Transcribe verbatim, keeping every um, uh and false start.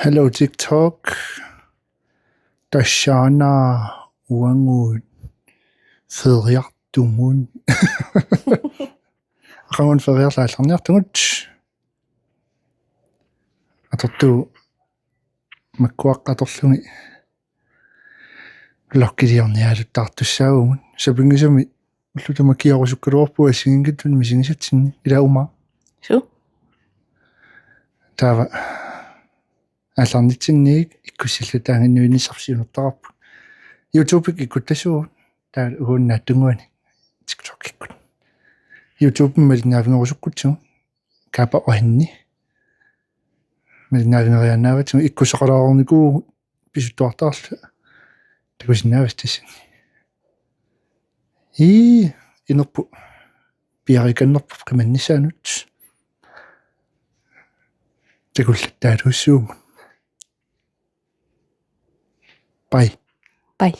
Hello TikTok. Tassaana uagut feriartugut. Aqaguani feriarlaallarniartugut. Atortugut makkua atorlugit vloggiliornialuttaartussaavugut. Sapinngisami ullut tamakkiarusukkaluarpugut assigiinngitsuni misigisatsinnik, ilaa Uma? Suu. Taava aallarnitsinniit ikkussillutaannginnamik siunertaqarpugut. YouTube-ikkut ikkuttasugut, taava uunnaattunnguani TikTok-ikkut. YouTube-mi malinnaavigerusukkutsigu, Kaapa Ohanni. Malinnaavigeriaannaavatsigu, ikkussaqalaarnikuuvugut pisuttuartarluta. Takusinnaavasi tassani. Ii, inerput piarikannerput qimannissaanut. Takullattaalussuugut. Bye. Bye.